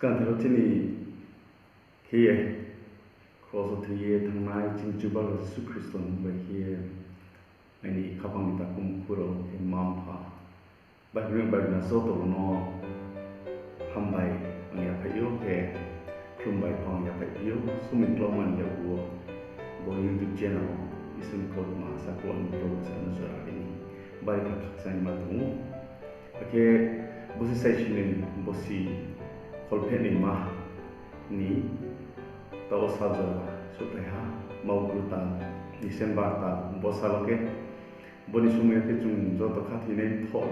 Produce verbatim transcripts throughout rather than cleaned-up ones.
Ang tharo chini khe ye, kros wo thoi ye thanngnai chini Chubagra Jisu Khristo ni bai khe ye, aini khaphang ni takhu mkhu rao khe mma mpha, bai bini bai bini joto rao no hambai ang yaphaih ou khe, khlumbai pho ang yaphaih phi ou, somoi klauma ni yakgu wo bo YouTube channel wo Isor ni kautma saklo ni program sa no jora ri ni bari kha khakchangma tong ou. Akhe bosi saisi ni bosi kholpheh ni ma ni taoh wo sal jora souhphai ha, Maugru tal, December tal, bo sal wo khe, bo ni somoi yo khe chung joto khathoinai mthoh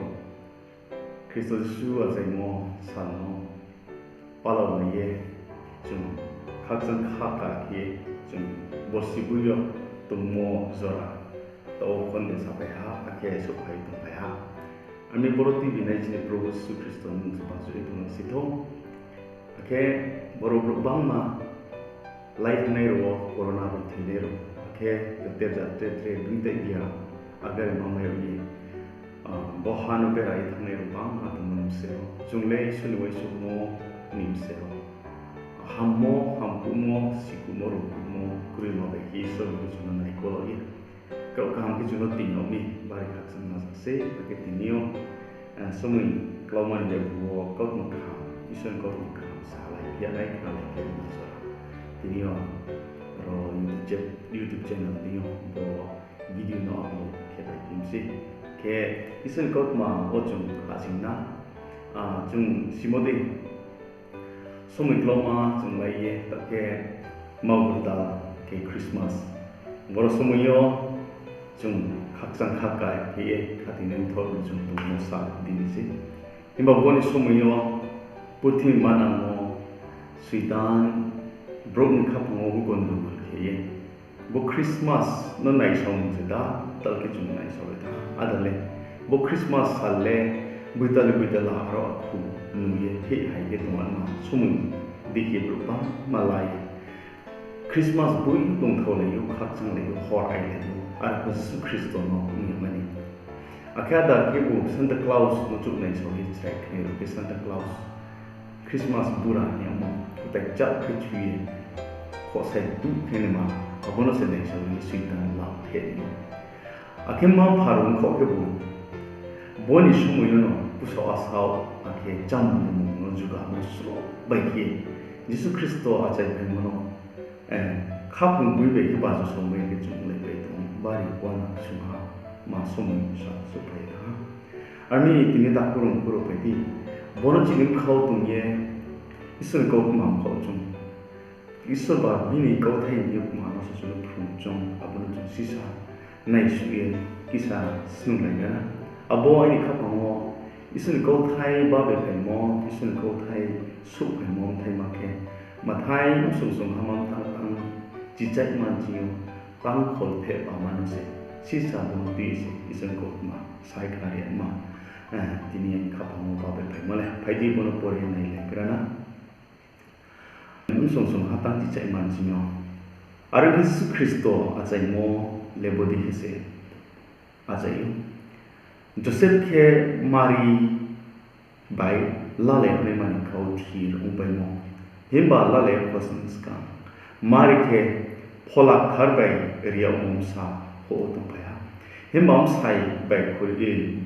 Khristo Jisu achaimo sal no palaolai ye, chung khakchang khaka khe chung bosi boi yo tongmo jora taoh wo khonde saphai ha, akhe souhphai tongphai ha. Ami boro T V nai chini Probhu Jisu Khristo ni mmung se bachoi ye tongno si thou. Akhe boro brouh bangma lai thanngnai rao wo corona bai thoinai rao, akhe ter jat tre tre bini tai bia agari ma mai rao ye, bo ha no bera ye thanngnai rao bangma tongmo ni bsero chung le Isor ni uaingsouhmo ni bsero hammo, hamkuhmo, sikuhmo, rungkuhmo, kroima bai khe Isor ni bchung no naikol ye, kau kaham khe chung no tini yag mi bari khakchangma ja se, akhe tini yo, somoi klauma ni yakgu wo kautma kaham, Isor ni kautma kaham salai phi ya nai, khnalai phi ya nai jora. Tini yo ro YouTube channel tini yo bo video no upload khe bai phi mi se. Khe Isor ni kautma wo chung khasing na, chung simo dei, somoi klauma chung lai ye, taoh khe Maugru tal khe Christmas. Boro somoi yo chung khakchang khaka khe ye khathoinai mthoh no chung tongmo sa di ni se. Himba bo ni somoi yo purthimbi manang wo Soitan brouh ni khaphang wo bo gondogol khe ye, bo Christmas no naisao ni se da, tal khe chung naisao ye tha. Ada le, bo Christmas sal le boitali boitala aro akhu nung ye thih hai khe tongma somoi dei khe brouh bangma la ye Christmas boi tongthaolai ou, khakchanglai ou, hor ailai ou, arphuh Jisu Khristo no ong ya mani. Akhe ada khebu Santa Claus no chouh naisao ye chrai khnai rao khe Santa Claus, Christmas bura hing yagmo, kutai chap khe chu ye, khohsai tuh khe naima, abo no se naisao ye Soitan lam theh ni. Akhe mma mpha rao ongkhaoh khebu, bo ni somoi yo no pusao asao, akhe chámung mung no jugamo sroh bai khe, Jisu Khristo achaiphaimo no, khaphang boi bai khe bajo somoi khe chung lai pai tong, bari uana sungha, ma somoi sa souhphai thanng ha. Armi tini takhu rao mkhu rao phai di, bo no chini bkhau tong ye, Isor ni kautma bkhau chung, Isor ba bini kauthai ni yukma no se chung no phrung chung, abo no chung sisa naisuh ye kisa snunglai na. Abo aini khaphang wo Isor ni kauthai babe phaimo, Isor ni kauthai souhphaimo bthai ma khe, Mathai bsung sung hama mtang tang chichaih man ching yo tang kholpheh pama no se sisa bo no tui se Isor ni kautma sai khnari yama, tini aini khaphang wo babe phaimo le. Phai di bo no pore nailai gra na. Bsung sung ha tang chichaih man ching yo. Are khe Jisu Khristo achaimo le bodei khe se achai ou. Joseph khe Mari bai lalai yagnaima ni kau thir ongpaimo. Himba lalai yag pho sni skang Mari khe Phola Kthar bai ri yagmo bsa houh wo tongphai ha. Himba bsai bai khuri,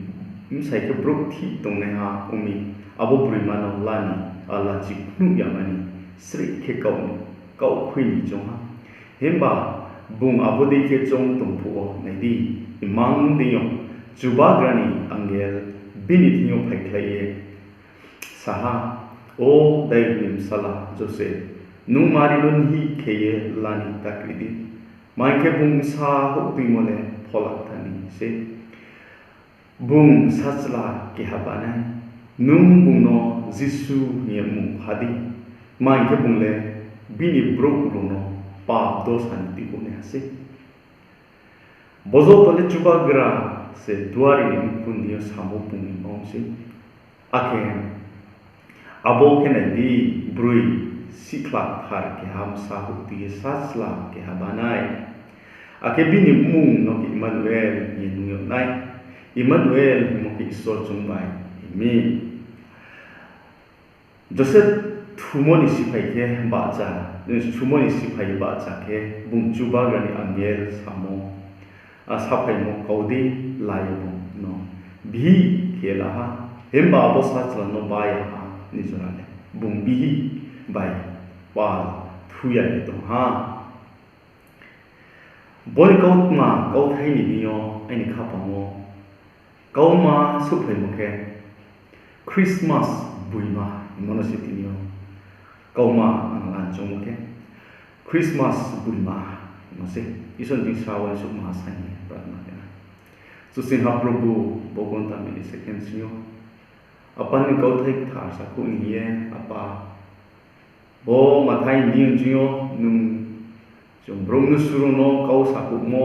bsai khe brouh thih tongnaiha ong mi, abo broima no la ni alachi phnuh yama ni sreih khe kaoh khui ni choung ha. Himba bung abo dei khe choung tong phuh wo, nai di, imang deing yo Chubagra ni angel bini thing yo phaikhlai ye sa ha, O Daud ni bsala Joseph, nung Mari no nihih khe ye la ni ta kri di, tma hing khe bung bsa houh tuimo le Phola Kthar ni se. Bung sachla keha banai, nung bung no Jisu hing ye mmung pha di, tma hing khe bung le bini brouh rao no pap dosa ni tuikhouhnaiha sei. Bo joto le Chubagra se duari ni mkhu ni yo samo bung ni ma ong sei. Akhe abo khe nai di, broi sihkhla kthar keha bsa houh tui ye sachla keha banai. Akhe bini mmung no khe Immanuel hing ye nung yag nai. Immanuel hingmo khe Isor chung bai hing mi. Joseph Thumo ni siphai khe bahcha, thumo ni siphai bahcha khe bung Chubagra ni angel samo, a saphaimo kau dei la ye bung no bihih khe la ha. Himba abo sachla no bá ya ha ni jora le bung bihih bai pal thu ya ye tong ha. Bo ni kautma kauthai ni deing yo aini khaphang wo kauma souhphaimo khe Christmas boima hingmo no se tini yo kauma ang lan choungmo khe Christmas boima hingmo se. Isor ni deing sa uaingsouhma sa hing ye prarthana khe na. Kchusoyang ha Probhu, bo gonta minute second sing yo Apa ni kauthai kthar sakhouh ni hing ye, Apa, bo Mathai ni deing yo nung chung brouh mnusu rao no kau sakhouhmo,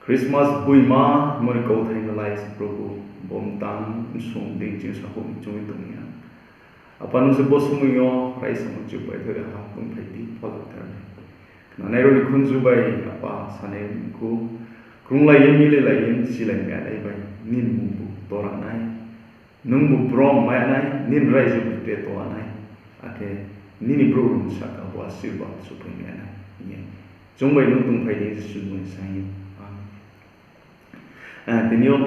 Christmas boima hingmo ni kauthai no lai se Probhu, bo mtang msung deing chung sakhouh ni chung ye tong ya. Apa nung se bo somoi yo raisa no chiuh paithoh ya ha, tongphai di, phola kthar bai. Khnanai rao ni khunju bai Apa sanai mkhu, krunglai ye, milelai ye, msilai mai nai bai nini mmung bu tora nai. Nung bu brom mai nai, nini raiju bu tre to nai. Akhe nini brouh rao ni sahka bo asirbad souhphai mai nai hing ye. Chung bai nung tongphai di, Jisu ni mmung sa hing ou. Amen. Eh, tini yo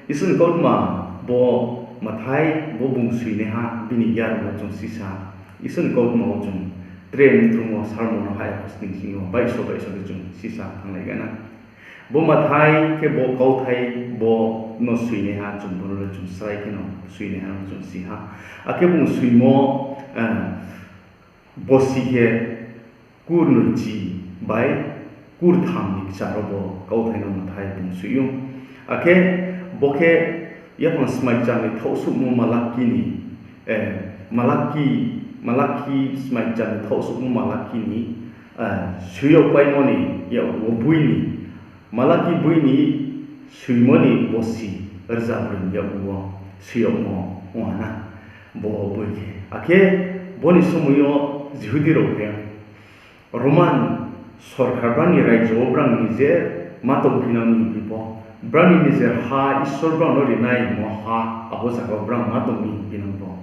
Isor ni kautma bo Mathai, bo bung soinaiha, bini yarung no chung sisa, Isor ni kautma wo chung tre mthung wo sermon no hai hosning sing yo, baiso baiso khe chung sisa thannglai gana. Bo Mathai khe bo kauthai bo no soinaiha, chung bo no le chung srai khe no soinaiha no chung si ha. Akhe bung soimo, eh, bosi khe kurnoichi bai kurtham ni kchar wo bo kauthai no Mathai bung soi ou. Akhe bo khe yaphang smaichar ni thaohsouhmo Malaki ni, eh, Malaki, Malaki smaichar ni thaohsouhmo Malaki ni, eh, soi yagpaimo ni, ya, wo boi ni, Malaki boi ni soimo ni bosi rza broi ni yakgu wo soi yagmo ong ha na, bo boi khe. Akhe bo ni somoi yo Jihudi rao khe Roman sorkar brang ni raiju wo brang ni je ma tongphinang ni hingphi pho, brang ni nijer ha Isor brang no rinai mo ha, abo zaga wo brang ma tong ni hingphinang pho,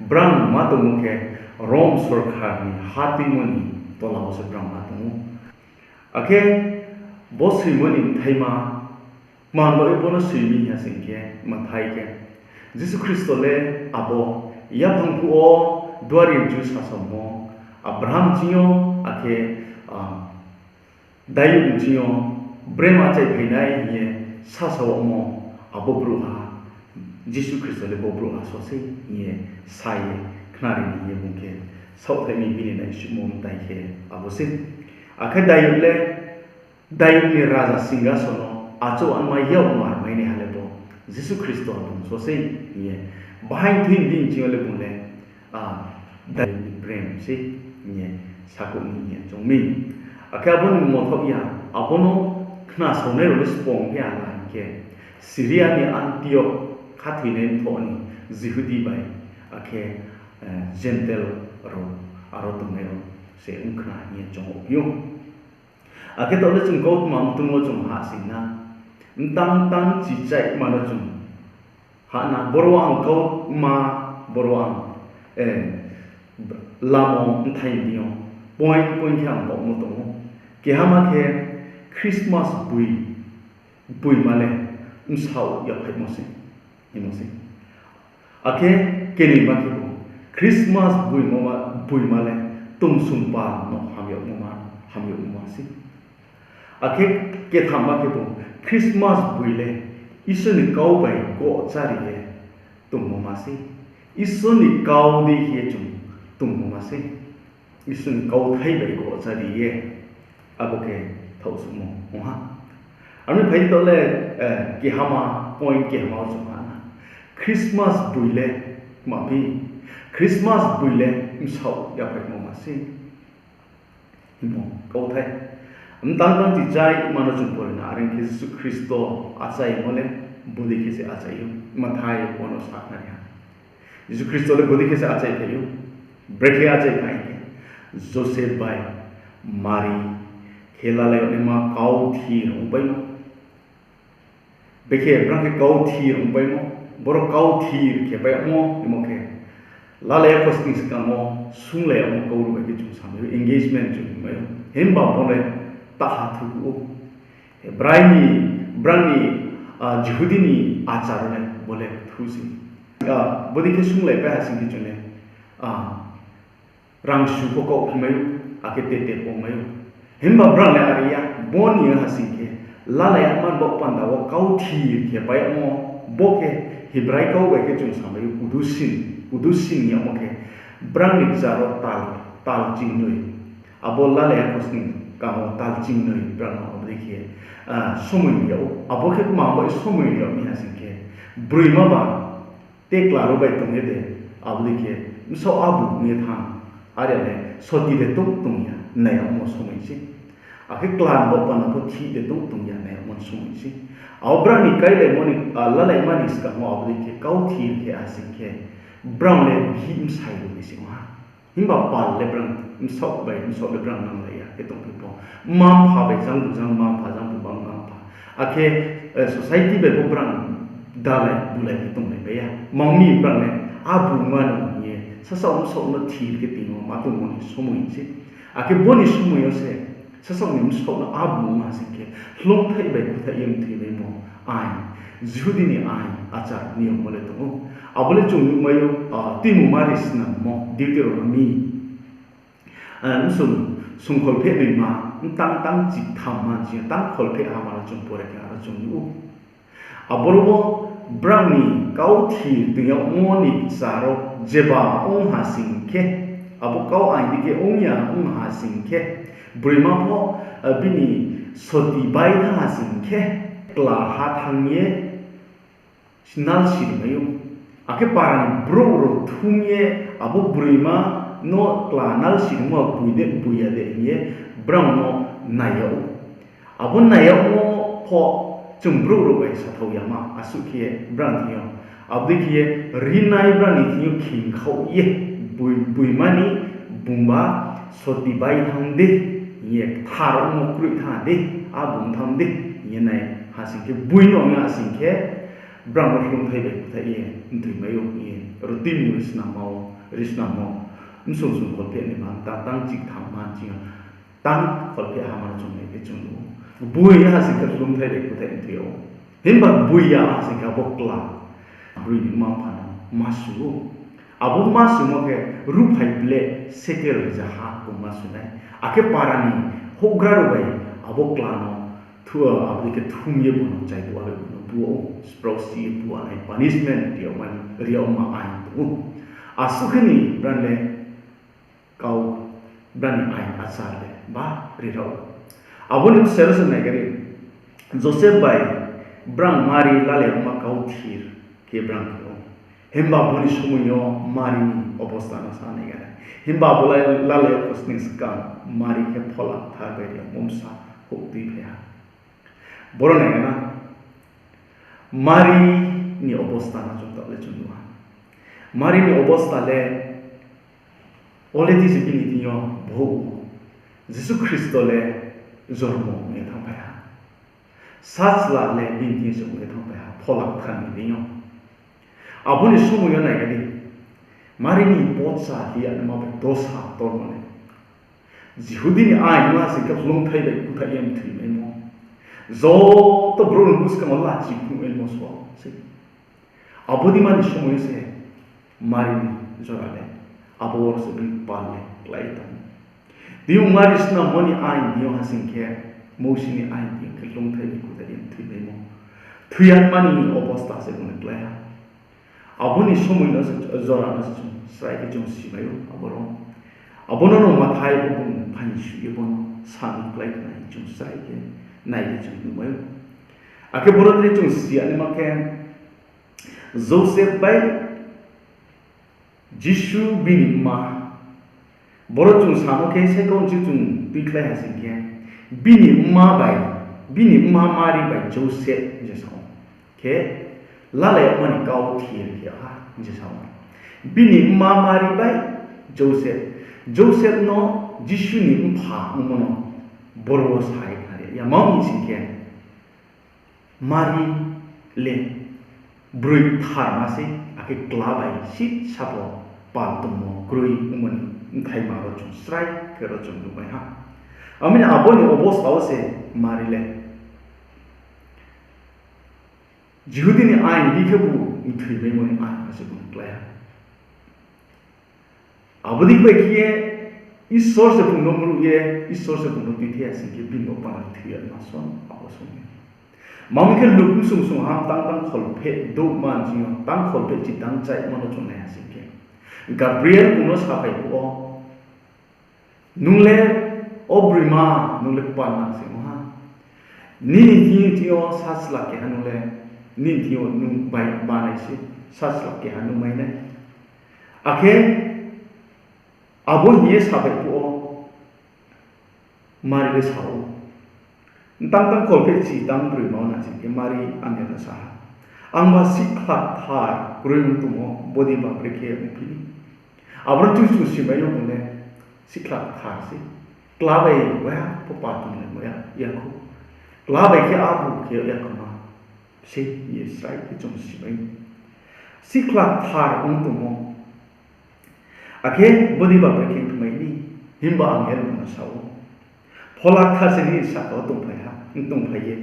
brang ma tongmo khe Rom sorkar ni ha tuimo ni tola wo se brang ma tong ou. Akhe bo soimo ni bthaima, kma ni baoh ye bo no soi mi hing ya sing khe, Mathai khe, Jisu Khristo le abo yaphang phuh wo duari mchu sasaomo, Abraham ching yo, akhe, ah, Dayud ni ching yo brema achaiphai nai hing ye sasaomo, abo brouhha, Jisu Khristo le bo brouhha so sei hing ye sa ye khnari ni hing ye bung khe saohthaih mi bini naisuhmo mtai khe abo sei. Akhe Dayud le, Dayud ni raja singhason no achouh anma yak mar mai naiha le bo Jisu Khristo bung so sei hing ye, bahaing thoi ni deing ching yo le bung le, ah, Dayud ni brem sei hing ye sakhouh ni hing ye choung mi. Akhe abo ni mothaoh ya, abo no khnasaonai rao le spong khe ha la hing khe, Siria ni Antiok khathoinai mthoh ni Jihudi bai, akhe, eh, Gentile rao, aro tongnai rao se ong khna hing ye chung ou phi ou. Akhe taoh le chung kautma mtungmo chung hahsoing na, mtang tang chichaihma no chung hah na, boro ang kautma, boro ang, eh, lamo mthai ni yo point point khe ang baohmo tong ou. Kehama khe Christmas boi, boima le bsaoh yaphaihmo se, hingmo se. Akhe kenoima khebu Christmas boima, boima le tongsong pal no hamyagmo ma, hamyagmo ma se. Akhe kethamma khebu Christmas boi le Isor ni kau bai gochari ye tongmo ma se. Isor ni kau dei khe chung tongmo ma se. Isor ni kauthai bai gochari ye, abo khe thaohsuhmo ong ha. Aro ni phai di taoh le, eh, kehama, point kehama wo chung ha na. Christmas boi le, kma phi, Christmas boi le bsaoh yaphaihmo ma se. Hingmo kauthai. Mtang tang chichaihma no chung pore na, are ong khe Jisu Khristo achaimo le bodei khe se achai ou, Mathai bo no sakhnari ha. Jisu Khristo le bodei khe se achaiphai ou, brekhe achaiphai hing khe, Joseph bai Mari khe lalai yagnaima kauthir ongpaimo. Bekhe brang khe kauthir ongpaimo, boro kauthir khe paimo, hingmo khe, Lalai yakho sning skang wo sunglai yagmo kau bai khe chung samai ou, engagement chung hingmai ou. Himba bo le taha thukuh ou. Brai ni, brang ni, ah, Jihudi ni achar le bo le thu se. Ah, bodei khe sunglaipai ha sing khe chung le, ah, rangsu pho kaoh phi mai ou, akhe tete pho mai ou. Himba brang le are ya, bo ni ha sing khe, lalai yagmo ni baoh panda wo kau thir khe pai yagmo, bo khe Hebrai kau bai khe chung samai ou, kudusin, kudusin hing yagmo khe, brang ni kchar wo tal, tal chingnoi. Abo lalai yakho sning skang wo tal chingnoi brang no abo dei khe, ah, somoi ri yag ou. Abo khe kma bai somoi ri yag mi ha sing khe, broima ba tekla rao bai tong ye de, abo dei khe bsaoh abu ong ye thanng, are ya le soti de tong tong ya nai yagmo somoi se. Akhe kla ni baoh panda pho thih de tong tong ya nai yagmo somoi se. Abo brang ni kailaimo ni, ah, lalaima ni skang wo abo dei khe kau thir khe ha sing khe, brang le bihih bsai rao ni sing ha. Himba pal le brang, bsaoh bai bsaoh le brang nanglai ya khe tongphi pho, mma-mpha bai jang bu jang mma-mpha, jang bu ba mma-mpha. Akhe, eh, society bai pho brang dalai bulai khe tonglaipai ya. Mang mi brang le abu ma no hing ye, sasaoh bsaoh no thir khe tini wo ma tongmo ni somoi se. Akhe bo ni somoi yo se, sasaoh ni bsaoh no abu ong ha sing khe, hloungthai bai kuthaih ye mthoimaimo ain, Jihudi ni ain, achar, niyom wo le tong ou. Abo le chung nuhmai ou, ah, Tuimungma ri snammo, Deuteronomy, ah, bsung, sung kholpheh noima, mtang tang chiktham man ching yo, tang kholpheh hama no chung pore khe aro chung nuh ou. Aboro wo brang ni kau thir toing yagmo ni kchar wo jeba ong ha sing khe, abo kau ain dei khe ong ya ong ha sing khe, broima pho, ah, bini soti bai thanng ha sing khe, kla ha thanng ye nalsi rimai ou. Akhe para ni brouh rao thum ye abo broima no kla nalsi rimo boi de, boi ya de hing ye brang no nai yag ou. Abo nai yagmo pho chung brouh rao bai sathao yama, asuh khe brang thing yo. Abo dei khe ye rinai brang ni thing yo khingkhaoh ye, boi, boima ni bungba soti bai thanng de hing ye, kthar ongmo kroih thanng de, a bung thanng de hing ye nai ha sing khe, boi no ong ya sing khe, brang no hloungthai bai kuthaih ye mthoimai ou hing ye, ro Tuimungma ri snammo, ri snammo, bsung sung kholpheh noima, mtang tang chiktham man ching yo, tang kholpheh hama no chung nai khe chung nuh ou. Boi ha sing khe hloungthai bai kuthaih mthoi ou. Himba boi ya ha sing khe abo kla, broi ni mma-mpha no ma su ou. Abo ma sumo khe ruhphai ble sekel rzaha kong ma su nai. Akhe para ni houhgra rao bai abo kla no thu, abo dei khe thum ye bo no chaibu a bai bo no bu ou, spraosi ye bu a nai, punishment ri yagma, ri yagma ain tong ou. Asuh khe ni brang le kau, brang ni ain achar le ba ri rao. Abo ni bsero se nai khe di, Joseph bai brang Mari lalai yagma kau thir khe brang khe ou. Himba bo ni somoi yo Mari ni obosta no sa nai khe di. Himba bo la-, lalai yakho sning skang Mari khe Phola Kthar bai ri yagmo bsa houh tuiphai ha. Boro nai khe na, Mari ni obosta no chung taoh le chung nuh ha. Mari ni obosta le, ole di se bini thing yo bhouh, Jisu Khristo le jormo ong ye thanngphai ha. Sachla le bini thing yo se ong ye thanngphai ha, Phola Kthar ni deing yo. Abo ni somoi yo nai khe di, Mari ni pocha lia nma bai dosa tormo le, Jihudi ni ain ma sing khe hloungthai bai kuthaih ye mthoimaimo, joto brouh ni buskang wo lachi phnuhmaimo so se. Abo deima ni somoi yo se Mari ni jora le, abo wo se bini kpal le klái tong. Tini yo Mari snammo ni ain deing yo ha sing khe, Mousi ni ain deing yo khe hloungthai bai kuthaih ye mthoimaimo, thoi yama ni obosta se bung le klái ha. Abo ni somoi no se, jora no se chung srai khe chung simai ou aboro. Abo no no Mathai bo bung phaing suh ye bo no sa ni klái khna hing chung srai khe nai ye chung nuhmai ou. Akhe boro tre chung si ya naima khe, Joseph bai Jisu bini mma. Boro chung samo khe, se kau nchi chung tuikhlai ha sing khe, bini mma bai, bini mma Mari bai Joseph je sa ou. Khe lalai yagmo ni kau thir khe ha je sa ou. Bini mma Mari bai Joseph. Joseph no Jisu ni mpha ongmo no boro wo sa ye khna ri ya. Mao ni sing khe, Mari le broi ktharma se, akhe kla bai sisa pho pal tongmo kroi ongmo ni bthaima rao chung srai khe ro chung nuhmai ha. Ami ni abo ni obosta wo se Mari le Jihudi ni ain di khebu mthoimaimo ni ain no se bung klái ha. Abo dei bai khe ye Isor se bung no mruh ye, Isor se bung no tuithei ya sing khe bini bo pal thoi ya ma song, abo song ye. Mamo khe Luk bsung sung ham tang tang kholpheh douhma ni sing yo tang kholpheh chi tang chaihma no chung nai ha sing khe, Gabriel bung no saphai phuh wo, Nung le, o broima, nung le kpal nang se ong ha. Nini thing yo sachla keha nung le, nini thing yo nung bai banai se, sachla keha nung mai nai. Akhe abo hing ye saphai phuh wo, Mari le sa ou, tang tang kholpheh chi tang broima wo na sing khe Mari angel no sa ha, Angba sihkhla kthar kroi ong tongmo, bodei ba brekhe ongphi ni? Aboro chung chung simai yo bung le sihkhla kthar se. Kla bai waiha pho pa tonglaimo ya, yakhou. Kla bai khe abo khe yakhoma se hing ye srai khe chung simai ou. Sihkhla kthar ong tongmo. Akhe bodei ba brekhe ongphi mai ni? Himba angel bung no sa ou, Phola Kthar se nini sahka wo tongphai ha, tongphai ye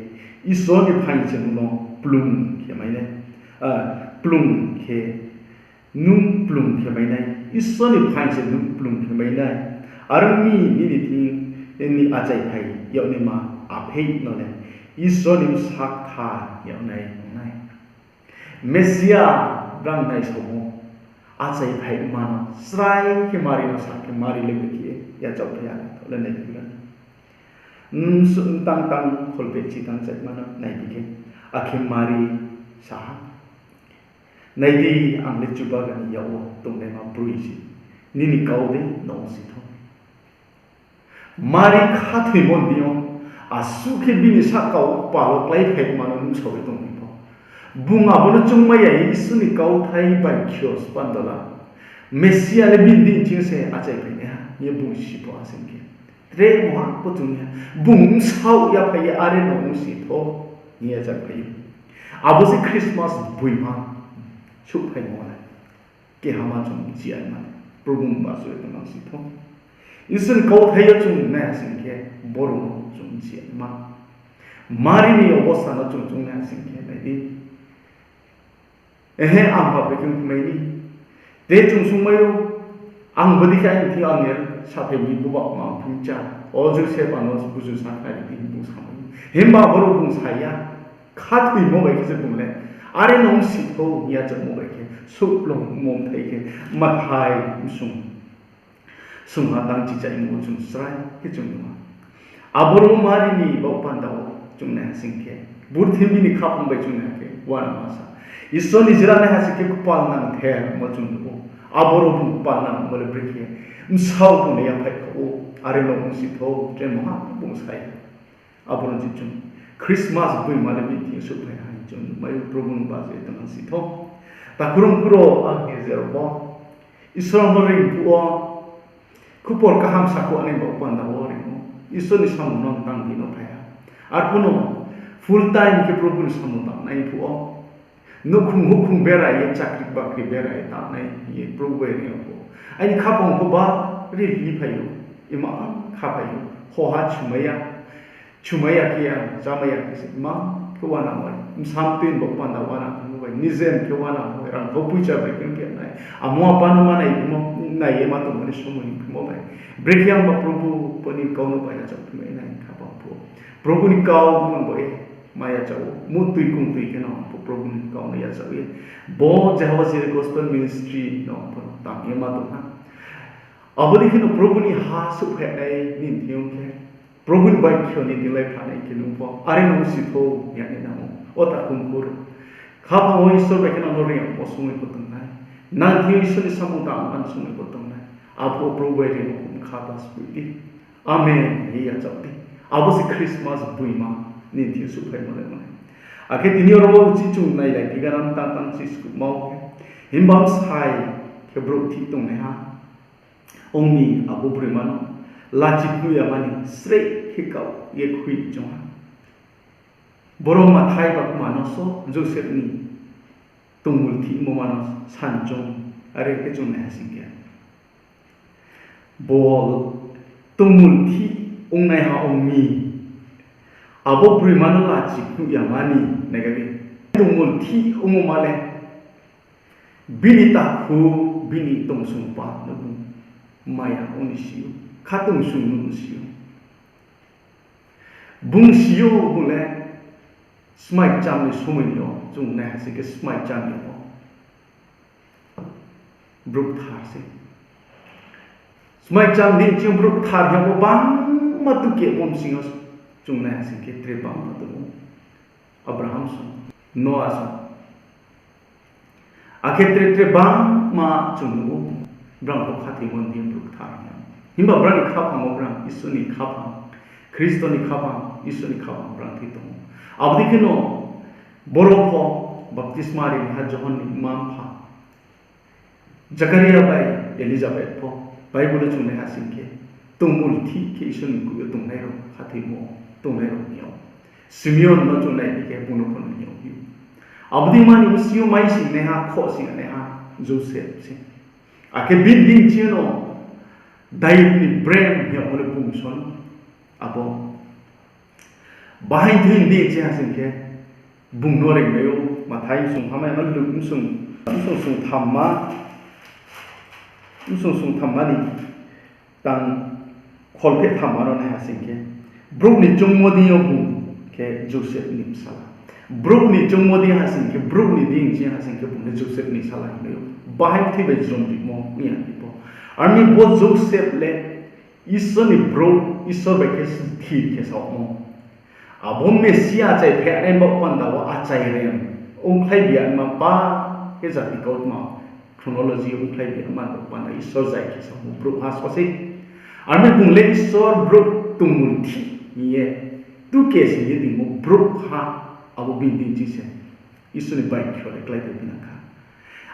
Isor ni phaing se nung no plung khe mai nai, ah, plung khe, nung plung khe mai nai, Isor ni phaing se nung plung khe mai nai. Are ong mi nini thing ni achaiphai yag naima apheih no le Isor ni bsa kthar yag nai ong nai. Mesia brang naisaomo, achaiphaima no srai khe Mari no sa khe Mari le brekhe yachaoh phi ya, le nai phi ya. Tang tang kholpheh chi tang chaihma no nai di khe, akhe Mari sa ha, Nai di, ang le Chubagra ni yak wo tongnaima broi se, nini kau dei no ongsi thou. Mari khathoimo ni deing yo, asuh khe bini sahka wo pal wo kláiphaima no nuhsao ye tongphi pho, bung abo no choungmai ya ye Isor ni kauthai bai khe yo spando la, Mesia le bini deing ching se achaiphai nai ha hing ye bung si pho ha sing khe, tre mungha pho chung ya, bung bsaoh yaphai ye are no ongsi thou hing ye achaiphai ou. Abo se Christmas gboima souhphaimo le. Kehama chung bchi ya ma, Probu ni bajoh ye tong nang si thou. Isor ni kauthai yo chung nai ha sing khe, boro no chung bchi ya ma. Mari ni obosta no chung chung nai ha sing khe, nai di. Ehe, ang ba bai khe ongphimai ni. Te chung sungmai ou, ang bodei khe aini thing yo angel saphai mi, bo ba ma ongphi cha. O Joseph, ano buzu sa khnari di, bung samai ou. Himba boro bung sa ya. Khathoimo bai khe se bung le, are no ongsi thou hing ye yachaohmo bai khe, souhplungmo mthai khe, Mathai bsung sungha tang chichaimo wo chung srai khe chung nuh ha. Aboro Mari ni baoh panda wo chung nai ha sing khe, purthimbi ni khaphang bai chung nai ha khe, uanama sa, Isor ni jila nai ha sing khe kpal nangthermo chung nuh ou. Aboro bung kpal nangmo le brekhe bsaoh bung le yaphaih kha ou, are no ongsi thou, tre mungha bung sa ya. Aboro je chung Christmas gboima le bini thing yo souhphai ha hing chung nuhmai ou, Probu ni bajoh ye tong nang si thou. Takhu rao, ang ni je rao pho, Isor no reing phuh wo, khupor kaham sakhouh nai baoh panda wo reing ou. Isor ni samung no tang di no phai ha. Arphuh no full time khe Probu ni samung tangnai phuh wo, nouhkhong houhkhong bera ye, chakri bakri bera ye tangnai hing ye Probu bai reing ou. Aini khaphang pho bari hli phai ou, imang khaphai ou, hoha chumai ya, chumai ya khe ya, chámai ya khe se, imang khe uanamo bai, bsa mtoi ni baoh panda uanamo bai, nijem khe uanamo bai, rangkhau poicha bai khe ongphi nai, amo apa no ma nai, nai ye ma tongmo ni somoi ongphimo bai, brekhe ang ba Probu bo ni kau no bai yachaoh phimai nai khaphang phuh. Probu ni kau mon bo ye ma yachaoh ou, muhtoi kongtoi khe no pho Probu ni kau no yachaoh ye, bo Jehovah Jireh Gospel Ministry no pho tang ye ma tong ha. Abo dei khe no Probu ni ha souhphai nai nini thing yo khe, Probu ni bai khe ni dinglai phanai khe nung pho are no ongsi thou hing ye nai nang ou. O takhu mkhu rao, khaphang wo Isor bai khe nang no reing yagmo somoi pho tong nai. Nang thing yo Isor ni samung tang man somoi pho tong nai. Aphuh Probu bai reing yagmo bkha ta sphoi di. Amen hing ye yachaoh di. Abo se Christmas gboima nini thing yo souhphaimo le nai. Akhe tini yo ro wo uchih chung nailai phi gana tang tang si skuhma wo khe, himba bsai khe brouh thih tongnaiha ong mi, abo broima no lachi phnuh yama ni sreih khe kau ye khui ni choung ha. Boro Mathai ba kma no so Joseph ni tongmul thihmo ma no sanchung Are khe chung nai ha sing khe, bo tongmulthih ongnaiha ong mi, abo broima no lachi phnuh yama ni nai khe di. Tongmulthih ongmo ma le, bini takhu, bini tongsong pal no bung maya ong ni si ou, khatongsong no si ou. Bung si ou, bung le smai cham ni somoi ni yo, chung nai ha sing khe smai cham ni yo brouh kthar se. Smai cham ni ching brouh kthar hing yagmo bangma tuke pom sing yo, chung nai ha sing khe tre bangma tong ou. Abraham song, Noa song, akhe tre tre bangma chung nuh ou, brang pho khathoimo ni brouh kthar hing yag. Himba brang ni khaphang wo brang Isor ni khaphang, Khristo ni khaphang, Isor ni khaphang brang khe tong ou. Abo dei kheno boro pho baptisma rinaiha Johon ni mma-mpha Jakaria bai Elizabeth pho Bible wo chung nai ha sing khe, tongmulthih khe Isor ni mkoih yo tongnai rao, khathoimo tongnai rao hing yag ou. Simeon no chung nai di khe bung no pho no hing yag ou. Abo dei ma ni bsing yo mai singnaiha, khoh singnaiha Joseph se. Akhe bini deing ching yo no Dayud ni brem hing yagmo le bung song. Abo bahaing thoi ni deing ching ha sing khe, bung no reingmai ou, Mathai bsung hamai ma, Luk bsung, bsung sung thamma, bsung sung thamma ni tang kholpheh thamma no nai ha sing khe, brouh ni choungmo deing yo bung khe Joseph ni bsala. Brouh ni choungmo deing ha sing khe, brouh ni deing ching ha sing khe bung le Joseph ni bsala hingmai ou. Bahaing thoi bai jrom rimo ong ya ni pho. Are mi bo Joseph le Isor ni brouh, Isor bai khe thir khe saohmo. Abo Mesia achai phainai baoh panda wo achai rem ongkhlai biyama pa khe jati kautma chronology ongkhlai biyama baoh panda Isor zai khe samo brouhha so se. Are mi bung le Isor brouh tongmulthih hing ye, tuke sing ye tongmo brouhha, abo bini deing ching se Isor ni bai khe le klái pai phi nang kha.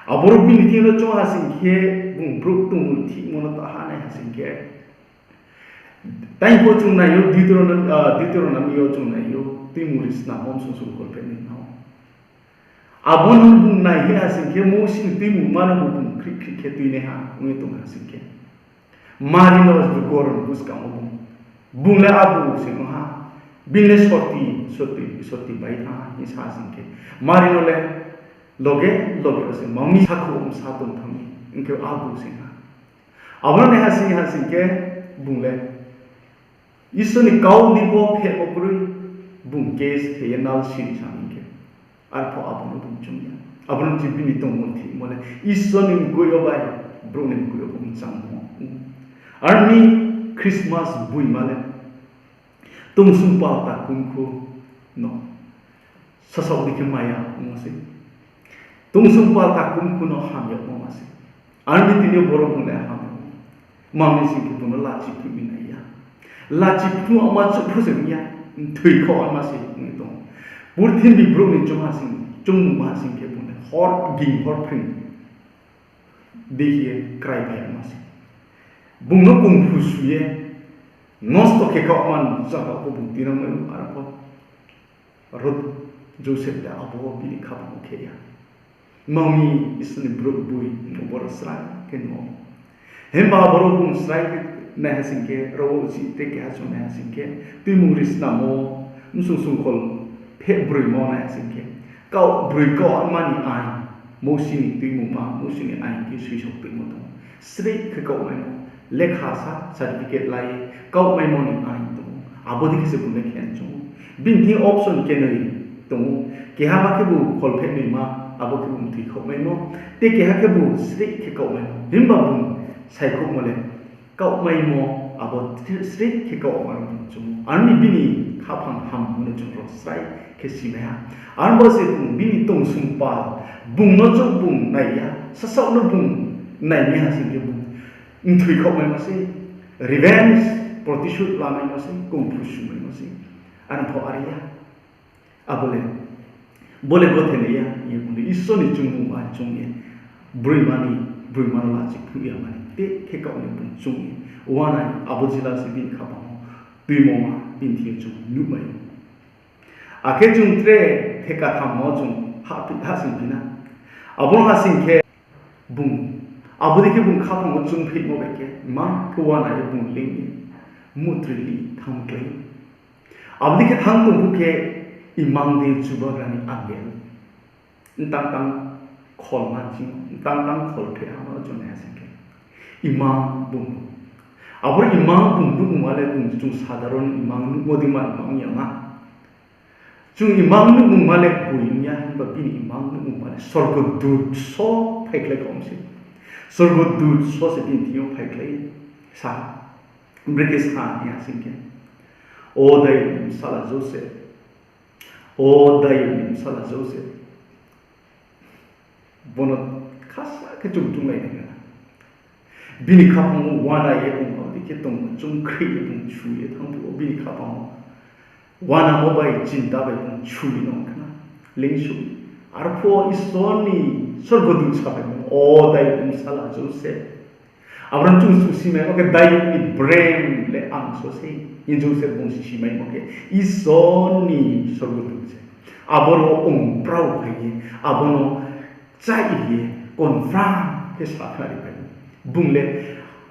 Aboro bini thing yo no choung ha sing khe, bung brouh tongmulthihmo no ta ha nai ha sing khe, tai pho chung nai ou, Deuteronomy, ah, Deuteronomy yo chung nai ou, Tuimungri Snammo bsung sung kholpheh ni no. Abo no bung nai khe ha sing khe, Mousi ni tuimungma no bo bung khrih khrih khe tuinaiha ong ye tong ha sing khe, Mari no goroni buskang wo bung, bung le abu se ong ha, bini le soti, soti, soti bai thanng ha hing sa sing khe, Mari no le loge loge wo se mami sakhouh bsa tong thanng mi, hing khe abu se ha. Abo no nai ha sing ha sing khe, bung le Isor ni kau ni pho phehmo kroi, bung case khe ye nal siri sa hing khe, arphuh abo no bung choung ya. Abo no je bini tongmulthihmo le Isor ni mkoih yo bai brouh ni mkoih yo bung changmo. Are mi Christmas boima le tongsong pal takhumkhu no sasaoh di khe maya ongmo se. Tongsong pal takhumkhu no ham yagmo ma se. Are mi tini yo boro bung le ham yag ou. Mami sing khe bung no lachi phnuh mi nai ya. Lachi phnuh ma chouh pho se ong ya. Mthoi khaoh ma se ong ye tong ou. Purthimbi brouh ni choung ha sing, choungmung ma sing khe bung le hor ging hor phring dei khe ye krai bai ma se. Bung no kungphu su ye nosto khe khaoh man zaga pho bung tuinang mai ou, arphuh ro Joseph le abo bini khaphang wo khe ya. Mami Isor ni brouh boi, boro srai khe nuh ou. Himba boro bung srai khe nai ha sing khe, ro wo uchih te keha chung nai ha sing khe, Tuimungri Snammo bsung sung kholpheh broima wo nai ha sing khe, kaoh broi kaoh ma ni ain, Mousi ni tuimungma, Mousi ni ain khe soisao tuimo tong ou. Sreih khe kaohmaimo, lekha sa certificate lai ye kaohmaimo ni ain tong ou. Abo dei khe se bung le khe choung ou. Bini thing option kenoi tong ou. Keha ma khebu kholpheh noima, abo khebu mthoi khaohmaimo. Tei keha khebu sreih khe kaohmaimo. Himba bung saikhouhmo le kaohmaimo, abo sreih khe kaohma no bung choung ou. Are mi bini khaphang hammo no chung ro srai khe simai ha. Are bo se bung bini tongsong pal, bung no chouh bung nai ya, sasaoh no bung nai mi ha sing khe bung mthoi khaohmaimo se, revenge, protisud lamaimo se, kungphu sumaimo se. Arphuh are ya. Abo le, bo le gothe nai ya, hing ye bung le Isor ni choungmung bai choung ye, broima ni, broima no lachi phnuh yama ni te khe kaoh ni bung choung ye, uanai abo jila se bini khaphang wo tuimoma bini thing yo chung nuhmai ou. Akhe chung tre theka thamma wo chung hahphi, hahsoingphi na. Abo no ha sing khe bung Abo dei khe bung khaphang wo chung pheihmo bai khe, imang khe uana ye bung leing ye, mutrili thanng klái. Abo dei khe thanng tong phuh khe, imang dei Chubagra ni angel, mtang tang kholma ching, mtang tang kholpheh hama no chung nai ha sing khe, imang bung. Aboro imang bung nuhmungma le bung chung sadharon imang nuhmo dei ma imang ya ma. Chung imang nuhmungma le boi ong ya, himba bini imang nuhmungma le sorgodut so phaikhlai kha ong se. Sorgodut so se bini thing yo phaikhlai sa, brekhe sa hing ya sing khe, O Dayud ni bsala Joseph, O Dayud ni bsala Joseph, bo no khasa khe chung chounglai nai kha. Bini khaphang wo uana ye bung abo dei khe tong, chung khri ye bung chu ye thanng phuh wo bini khaphang wo uanamo bai chinta bai bung chu ye nong khna, leingsu. Arphuh wo Isor ni sorgodut sa bai, O Dayud ni bsala Joseph, abo no chung chu simaimo khe Dayud ni brem le ang so sei. Hing Joseph bung simaimo khe Isor ni sorgodut se. Abo no ong prao phai ye, abo no chai ye, confirm khe sakhnari phai. Bung le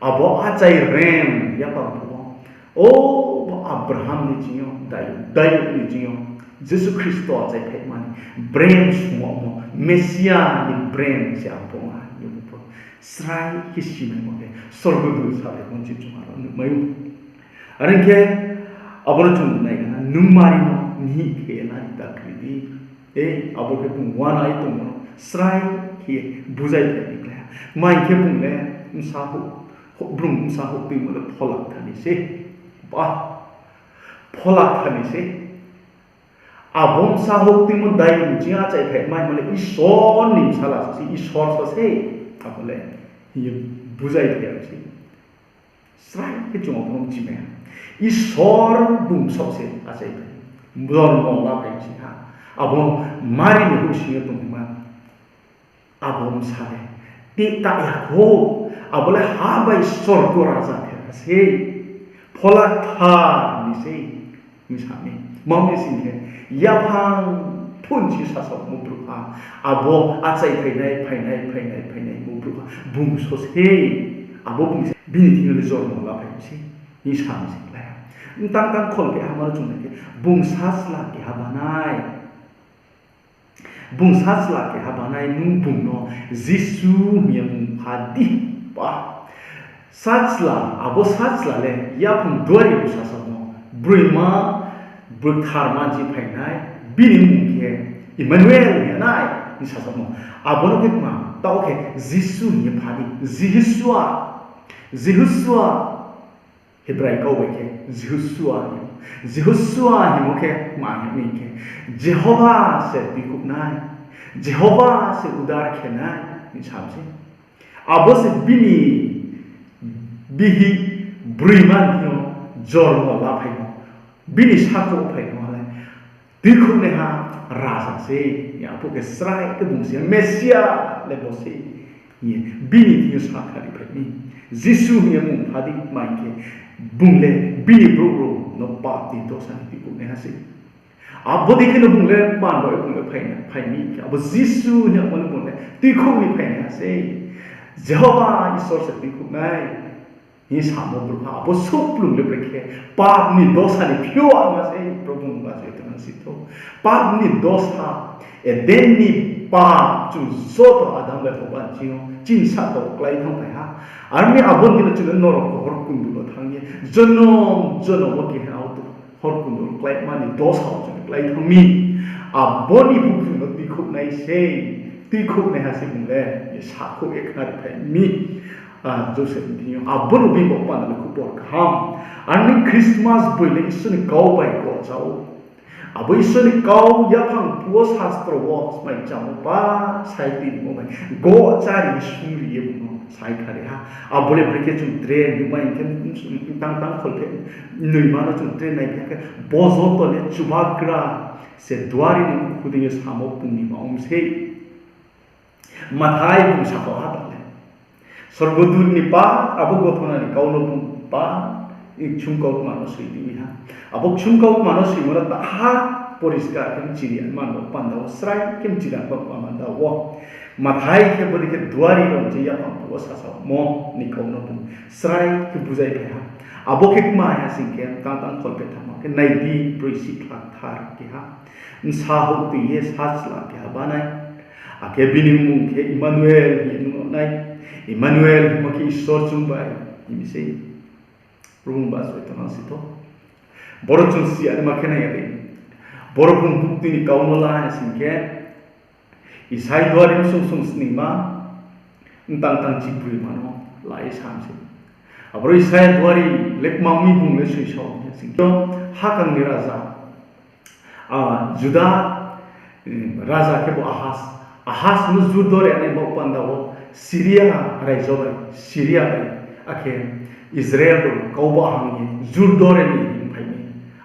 abo achai rem yaphang phuh wo, o, Abraham ni ching yo, Dayud, Dayud ni ching yo, Jisu Khristo achai phaimani brem sungmo, Mesia ni brem se ang pho ha, ye bung pho srai khe simaimo khe sorgodut sa bai bung chi chung aro nuhmai ou. Are ong khe, abo no chung nai na, nung mari no mihih khe nari ta kri di. E, abo khe bung uana ye tongmo no srai khe buzai phai ni klái ha. Mai khe bung le bsa houh, brung bsa houh tuimo le phola kthar ni se. Ba, phola kthar ni se. Abo bsa houh tuimo Dayud ni ching achai phai maimo le Isor ni bsala so se, Isor so se. Abo le hing ye buzai phai ya se. Srai khe chung abo no mchimai ha. Isor bung bsaoh se achai phai, jormo la phai se ha. Abo Mari ni houhsing yo tongnaima abo bsa le tita ya kho, abo le ha bai sorgo raja khe ha sei, phola kthar ni sei, hing sa mi. Tma mi sing khe, yaphang phunsi sasaomo brouhha, abo achai phainai, phainai, phainai, phainai mo brouhha, bung so sei, abo bung se bini thing yo le jormo la phai mi sei, hing sa mi se klái ha. Mtang tang kholpheh hama no chung nai khe, bung sachla keha banai. Bung sachla keha banai, nung bung no Jisu hing ye mmung pha di. Ba, sachla, abo sachla le yaphang duari bo sasaomo, broima, bthar mansi phainai, bini mmung khe Emmanuel hing ye nai, hing sasaomo. Abo no khe tma, taoh khe Jisu hing ye pha di, Jihosua, Jihosua, Hebrai kau bai khe Jihosua hing ou. Jihosua hingmo khe tma hing mi khe, Jehova se tuikhouhnai, Jehova se udar khe nai, hing sa mi se. Abo se bini bihih broima ni thing yo jormo la phaimo, bini sakhouh phaimo le tuikhouhnaiha raja se, arphuh khe srai khe bung se Mesia le bo se, hing ye bini thing yo sakhnari phai mi. Jisu hing ye mmung pha di, tma hing khe, bung le bini brouh rao no pap ni dosa ni tuikhouhnaiha se. Abo dei khe no bung le man bai bung le phai, phai mi khe, abo Jisu hing yagmo le bung le tuikhouh ni phainaiha se. Jehova Isor se tuikhouhnai hing samo brouhha, abo souhplung le brekhe pap ni dosa ni phiouh ama se, Probhu no ba se tongnang si thou. Pap ni dosa, Eden ni pap chung joto Adam bai Hoba ni ching yo chini sahka wo klái thanngphai ha. Are mi abo ni dei no chung le norok hor kundu no thanng ye jonom jonom wo keha auto hor kundu wo kláima ni dosa wo chung klái thanng mi. Abo ni buphu no tuikhouhnai se, tuikhouhnaiha se bung le, ye sakhouh ye khnari phai mi. Ah, Joseph ni thing yo abo no bini baoh panda le khupor kaham. Are mi Christmas boi le Isor ni kau bai gocha ou. Abo Isor ni kau yaphang phuh wo sastro wo smai chamo ba, sai tini mo bai gochari ye sungri ye bung no sai khari ha. Abo le brekhe chung tre nuhmai hing khe, tang tang kholpheh noima no chung tre nai khe, bo joto le Chubagra se duari ni mkhu deing yo samo pung ni ma ong sei. Mathai bung sakho ha ta le, sorgodut ni pap, abo gothona ni kau no bung pap ni kchung kautma no soi di mi ha. Abo kchung kautma no soimo no ta ha, Poriskar khe mchiri man bo panda wo, srai khe mchiri man bo panda wo. Mathai khe bodei khe duari rao je yaphang phuh wo sasaomo ni kau no bung srai khe buzaiphai ha. Abo khe kma ha sing khe, tang tang kholpheh thanngmo khe, nai di, broi sihkhla kthar keha bsa houh tui ye sachla keha banai. Akhe bini mmung khe Immanuel hing ye nuh nai. Immanuel hingmo khe Isor chung bai hing mi sei. Brouh bung ba soi tong nang si tho. Boro chung si ya ma khe nai ya dei. Boro bung bukti ni kau no la ha sing khe, Isaiah duari bsung sung sningma, mtang tang chibroima no la ye sam se. Aboro Isaiah duari le kma mi bung le soi sao sing khe, hakang ni raja, Juda raja khe bo Ahas. Ahas no jur dore nai bo panda wo Syria raijo bai, Syria bai, akhe Israel rao kau bahang ye jur dore ni hingphai mi.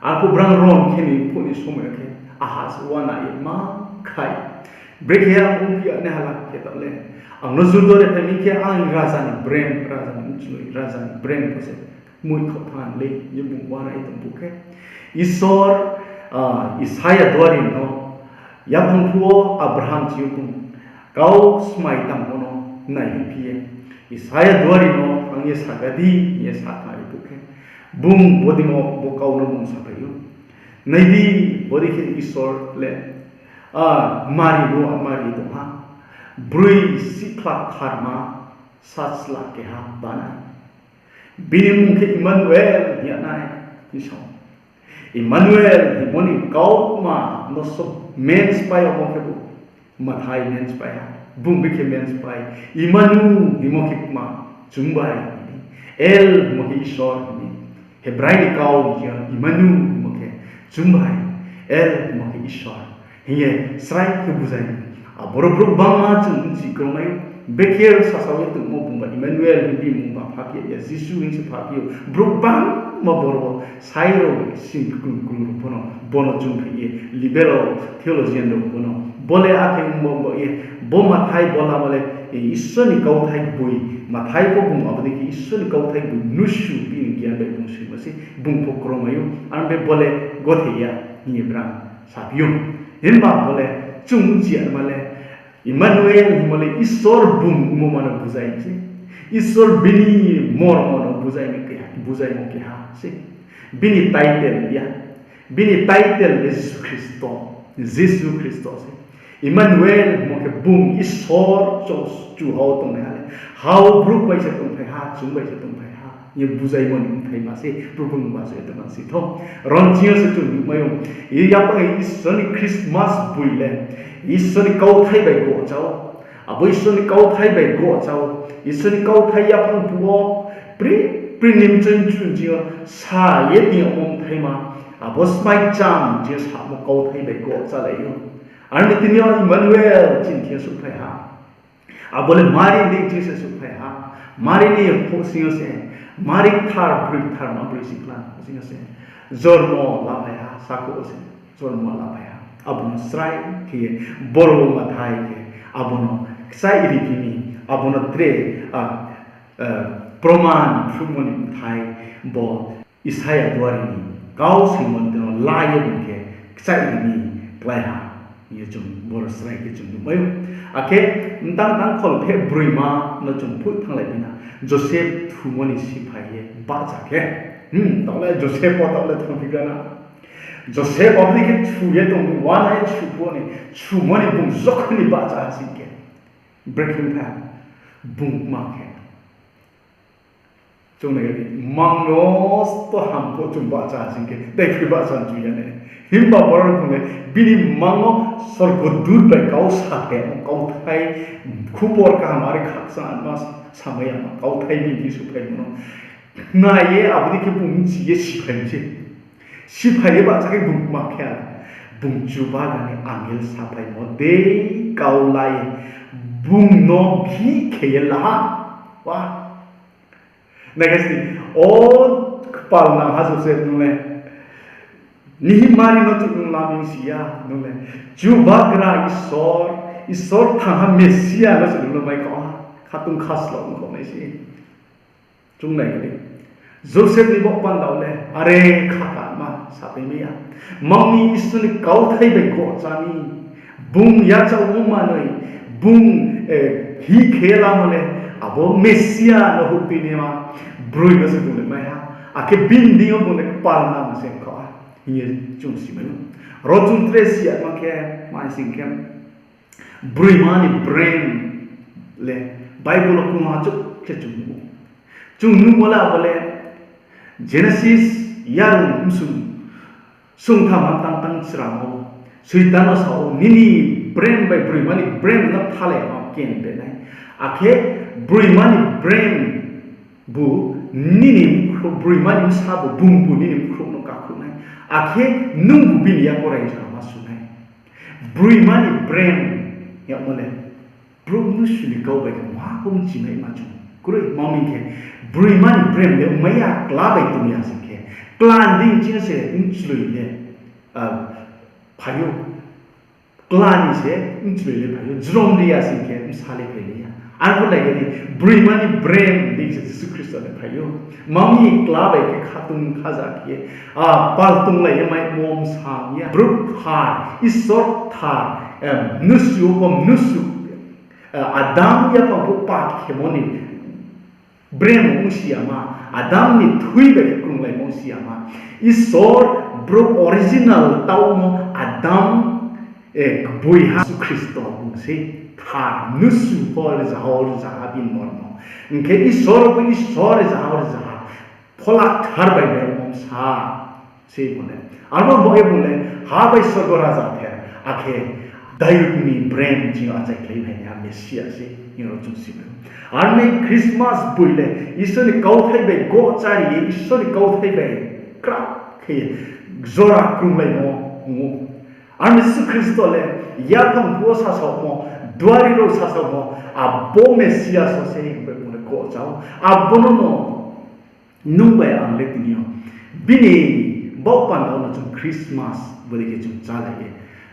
Arphuh brang ron khe ni phuh ni somoi khe Ahas uana ye ma khai. Brekhe ya ongphi ya nai hala khe taoh le, ang no jur dore phai mi khe ang raja ni brem, raja ni mchnoi, raja ni brem pho se moih khaoh thanng le, ye bung uana ye tong phuh khe, Isor Isaiah duari no yaphang phuh wo Abraham ching yo bung kau smai tangmo no naihoihphi ye, Isaiah duari no thanng ye saga di hing ye sa khnari phuh khe, bung bodei mo bo kau no bung saphai ou. Nai di, bodei khe Isor le, a, Mari no, a, Mari tong ha, broi sihkhla kthar ma sachla keha banai. Bini mmung khe Immanuel hing ya nai, hing sa ou. Immanuel hingmo ni kautma no so menspai yagmo khe bo Mathai menspai ha. Bung bikhe menspai, Immanu hingmo khe kma, chung bai hing mi. El hingmo khe Isor hing mi. Hebrai ni kau hing ye Immanu hingmo khe chung bai. El hingmo khe Isor hing ye srai khe buzai mi. Aboro brouh gbangma chung bchi kromai ou. Bekhe sasao ye tongmo bung ba Immanuel hing bini mmung ba phaphi ya, Jisu hing se phaphi ou. Brouh gbangma boro wo sai rao sing krung krung rao pho no, bo no chungphai ye, liberal theologian rao pho no, bo le akhe ongmo bo ye, bo Mathai bo lama le Isor ni kauthai boi, Mathai pho bung abo dei khe Isor ni kauthai boi mnusu bini gian bai bung soimo se, bung pho kromai ou, aro be bo le gothe ya hing ye brang saphi ou. Himba bo le chung bchi yama le, Immanuel hingmo le Isor bung ongmo ma no buzai mi se. Isor bini mormo no buzai mi keha, buzaimo keha se. Bini title ya. Bini title le Jisu Khristo. Jisu Khristo se. Immanuel hingmo khe bung Isor chung, chuha wo tongnaiha le, ha wo brouh bai se tongphai ha, chung bai se tongphai ha hing ye buzaimo ni bthai ma se, Probhu ni ma se tongma si tho. Ron ching yo se chung nuhmai ou. Yaphang Isor ni Christmas boi le Isor ni kauthai bai gohcha ou. Abo Isor ni kauthai bai gohcha ou. Isor ni kauthai yaphang phuh wo pri, pri ni mchoi mchun ching yo sa ye tini yagmo bthai ma. Abo smai cham ching yo samo kauthai bai gohchalai ou. Aro ni tini yo Immanuel chini thing yo souhphai ha. Abo le Mari ni deing ching se souhphai ha. Mari ni houhsing yo se, Mari kthar, broi kthar ma broi sihkhla houhsing yo se jormo laphai ha, sakhouh wo se jormo laphai ha. Abo no srai khe ye, boro wo Mathai khe, abo no kchaih ri phi mi, abo no tre, a, proman phruhmo ni bthai bo Isaia duari ni kau soimo no la ye bung khe kchaih ri mi klái ha. Hing ye chung boro srai khe chung nuhmai ou. Akhe mtang tang kholpheh broima no chung phuh thannglai phi na, Joseph thumo ni siphai ye bahcha khe. Hmm, taoh le Joseph pho taoh le thanngphi gra na. Joseph abo dei khe thu ye tong, uana ye thu pho ni, thumo ni bung jokhon ni bahcha ha sing khe. Brekhe ong kha, bung kma khe Chung nai di, mang no to ham pho chung bahcha sing khe, dei khe bahcha chu ya nai. Himba boro bung le, bini mang no sorgodut bai kau sa khe, kauthai, khubor kaham are khakchangma samai yama, kauthai bini souhphaimo no. Nai ye, abo dei khe bung bchi ye siphai mi se. Siphai ye bahcha khe bung kma khe, bung Chubagra ni angel saphaimo dei kau la ye, bung no bihih khe ye la ha. Wa. Nai khe si, o kpal nangha Joseph nung le, nihi Mari no chung nung laming si ya, nung le, Chubagra Isor, Isor thangha Mesia no se nung no mai kau ha, khatung khaslo ong kau nai se. Chung nai khe di. Joseph ni baoh panda le, are kha kama. sapai mai ya. Mang mi Isor ni kauthai bai gohcha mi, bung yachaohmo manoi, bung, eh, hih khe lamo le, abo Mesia no houh tuinaima broi no se bung le mai ha. Akhe bini deing yo bung le kpal nang se kha ha hing ye chung si mai ou. Ro chung tre si yama khe, ma sing khe, broima ni brem le Bible wo krungha chouh khe chung nuh ou. Chung nuhmo le abo le Genesis yarung bsung sungtham ha tang tang chramo Soitan no sa ou, nini brem bai broima ni brem no thalaima ken be nai. Akhe broima ni brem bu nini bkhrouh, broima ni bsa bu, bung bu nini bkhrouh no kakhouh nai. Akhe nungbu bini yakorai jama su nai. Broima ni brem yagmo le brouh mnusu ni kau bai khe mha pho mchimaima chung kroi. Ma mi khe, broima ni brem le ongmai ya, kla bai tong ya sing khe, kla ni deing ching se mchloi le, ah, phai ou. Kla ni se mchloi le phai ou. Jrom ri ya sing khe bsa le phai lai ya. Arphuh lai khe di, broima ni brem deing se Jisu Khristo le phai ou. Ma mi kla bai khe khatung khaja khe, ah, pal tonglai ye maimo bsa ya. Brouh kthar, Isor kthar, em, mnusu wo pho mnusu, eh, Adam yaphang pho pap khemo ni brem ongsi yama, Adam ni thui bai khe krunglaimo ongsi yama. Isor brouh original taohmo Adam, eh, kboi ha Jisu Khristo bung se kthar, mnusu pho rzaha wo rzaha bini mormo. Hing khe Isor pho Isor rzaha wo rzaha, Phola Kthar bai le ongmo bsa se bung le. Arbo bo ye bung le ha bai sorgo raja the, akhe Dayud ni brem ching yo achaikhlai phai naiha Mesia se hing ro chung si mai ou. Arni Christmas boi le Isor ni kauthai bai gohchari ye, Isor ni kauthai bai krak khe ye jora krunglaimo ong ou. Arni Jisu Khristo le yaphang phuh wo sasaomo, duari rao sasaomo, abo Mesia so se hing bai bung le gohcha ou. Abo no no nung bai ang le tini yo bini baoh panda wo no chung Christmas bodei khe chung chálai ye,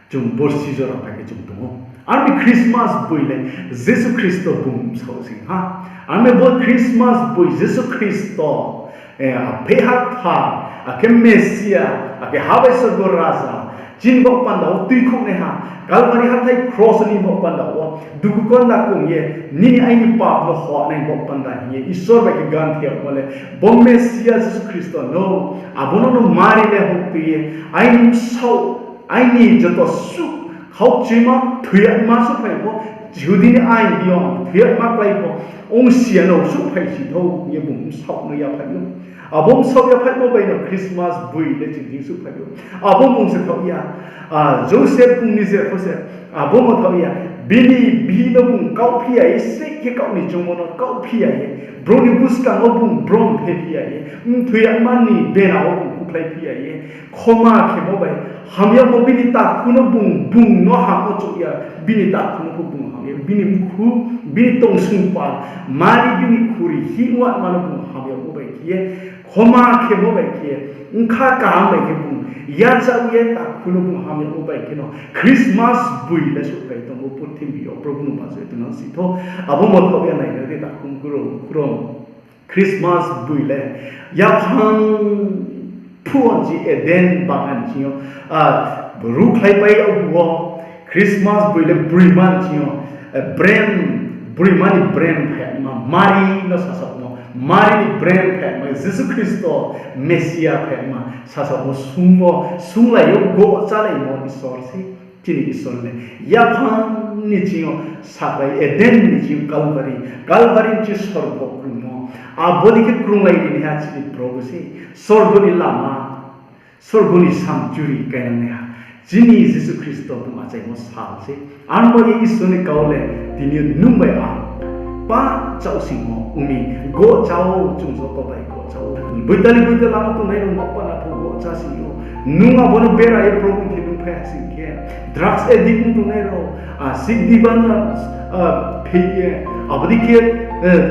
chung borsi jora phai khe chung tong ou. Arni Christmas boi le Jisu Khristo bung bsaoh sing ha. Arni bo Christmas boi Jisu Khristo, eh, apheha kthar, akhe Mesia, akhe ha bai sorgo raja, chini baoh panda wo tuikhouhnaiha, Kalvari hathái kros ni baoh panda wo, dugu konda kong ye, nini aini pap no hoh nai baoh panda hing ye Isor bai khe ganthe yagmo le, bo Mesia Jisu Khristo no, abo no no Mari le houh tui ye, aini bsaoh, aini joto suh, khaukchuima, thoiyama souhphai pho, Jihudi ni ain deing yo thoiyama klái pho, ongsi ya no souhphai si thou hing ye bung bsaoh no yaphaih ou. Abo bsaoh yaphaihmo bai no Christmas boi le ching thing souhphai ou. Abo bung se thaoh ya, ah, Joseph bung ni je pho se, abo no thaoh ya, bini bihih no bung kaohphi ya ye, sreih khe kaoh ni choungmo no kaohphi ya ye, brouh ni buskang wo bung brom phephi ya ye, mthoiyama ni bena wo bung khuhkhlaiphi ya ye, khoma khemo bai, hamyagmo bini takhu no bung, bung no ham wo chouh ya, bini takhu no pho bung ham ya, bini mkhu, bini tongsong pal, mari bini khuri, hih watma no bung hamyagmo bai khe ye, khoma khemo bai khe ye, bkha kaham bai khe bung yachaoh ye takhu no bung hamyagmo bai khe no Christmas boi le souhphai tong ou purthimbi yo, Probhu no bajoh ye tongnang si thou. Abo mothaoh ya nai na di takhu mkhu rao, mkhu rao. Christmas boi le yaphang phuh wo chi Eden bagan ching yo, ah, ruhkhlaipai yag wo, Christmas boi le broima ni ching yo, eh, brem, broima ni brem phaima, Mari no sasaohmo, Mari ni brem phaima, Jisu Khristo Mesia phaima, sasaohmo sungmo, sunglai yo gohchalaimo Isor se. Chini Isor le yaphang ni ching yo sapai, Eden ni ching yo Kalvari, Kalvari ni ching sorgo krungmo. Abo ni khe krunglai rinaiha chini Probhu se, sorgo ni lama, sorgo ni sanctuary kainangnaiha chini Jisu Khristo bung achaimo sal se. Arbo ye Isor ni kau le tini yo nung bai ang pah chaohsingmo ong mi, gohcha ou, chung joto bai gohcha ou. Boitali boitala no tongnai rao baoh panda pho gohcha sing ou. Nung abo no bera ye Probhu ni thing nung phai ha sing khe, drugs addict ong tongnai rao, ah, sikdi bana, ah, phei ye, abo dei khe, eh,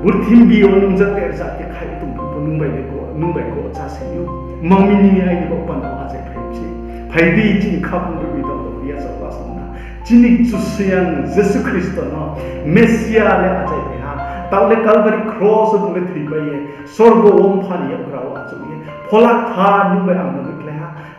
purthimbi yo nung jate jate khai tong pho nung bai le go, nung bai gohcha sing ou. Mang mi nini aini baoh panda achai phai mi se. Phai di chini khaphang rao ni tong tong ya sa la song na. Chini Kchusoyang Jisu Khristo no Mesia le achaiphai ha. Taoh le Kalvari kros wo bung le thoipai ye, sorgo wo Mpha ni yakgra wo achouh ye, Phola Kthar nung bai ang no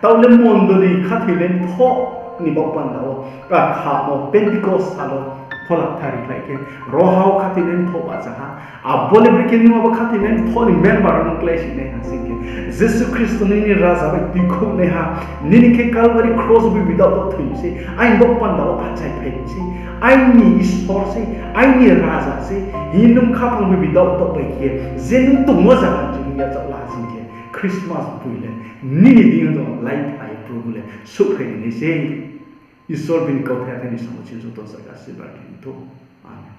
Taoh le mondoli khathoinai mthoh ni baoh panda wo, a, kha wo Pentecost sal wo Phola Kthar ri khlai khe, ro ha wo khathoinai mthoh bahcha ha. Abo le brekhe nung abo khathoinai mthoh ni member no klái si nai ha sing khe, Jisu Khristo nini raja bai tuikhouh nai ha, nini khe Calvary cross bai bidaoh to thoi mi sei, aini baoh panda wo achai phai mi sei, aini Isor sei, aini raja sei, hing ye nung khaphang bai bidaoh to bai khe, je nung tongmo zaga ni chung yachaoh la sing khe, Christmas boi le nini deing yo no laiphlai Probu le souhphai nai sei. Isor bini kauthai athai ni samo chini joto saka sibar khe thou. Amen.